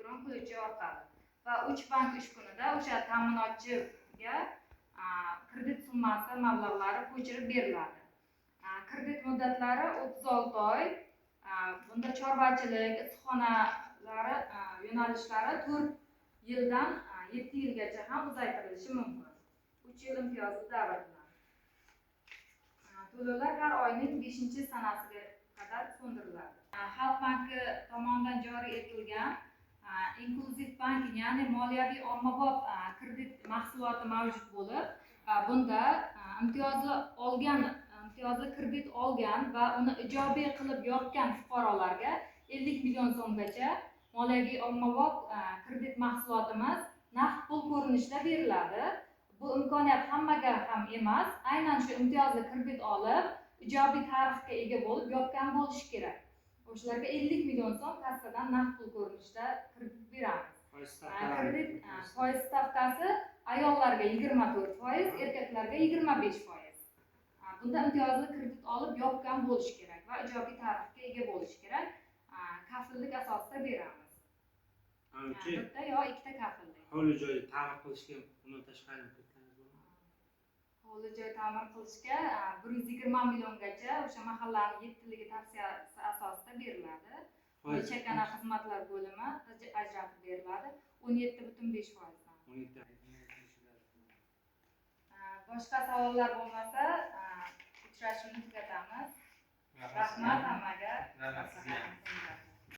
Elektron ключi orqali va 3 bank ish kunida o'sha ta'minotchiga kredit summasi mablag'lari ko'chirib beriladi. Kredit muddatlari 36 oy. Bunda chorvachilik, issiqxonalari yo'nalishlari 4 yildan 7 yilgacha ham uzaytirilishi mumkin. 3 yil imtiyozli davr bilan. To'lovlar har oyning 5 sanasiga qadar so'ndiriladi. Xalq banki tomonidan joriy etilgan inklyuziv banking, ya'ni moliyaviy ommabop kredit mahsuloti mavjud bo'lib, bunda imtiyozli kredit olgan va uni ijobiy qilib yopgan fuqarolarga 50 million so'mgacha moliyaviy ommabop kredit mahsulotimiz naqd pul ko'rinishida beriladi. Bu imkoniyat hammaga ham emas, aynan shu imtiyozli kredit olib, ijobiy tarixga ega bo'lib yopgan bo'lishi kerak. O'shalarga 50 million so'm kassadan naqd pul ko'rinishida kredit beramiz. Kredit foiz stavkasi ayollarga 24%, erkaklarga 25%. Bunda imtiyozli kredit olib yopgan bo'lishi kerak va ijobiy tarixga ega bo'lishi kerak. Kafillik asosida beramiz. Bitta yo ikkita kafillik. Hovli joyni ta'mir qilishga undan tashqari imkoniyatlaringiz bormi? Hovli joy ta'mir qilishga 120 milliongacha o'sha mahallani yettiligi tavsiyasi asosida beriladi. Foiz Chakana xizmatlar bo'limi ajratib beriladi 17,5%dan. 17. Boshqa savollar bo'lmasa, uchrashuvni tugatamiz. Rahmat hammaga. Rahmat sizga. Maslahatingizga.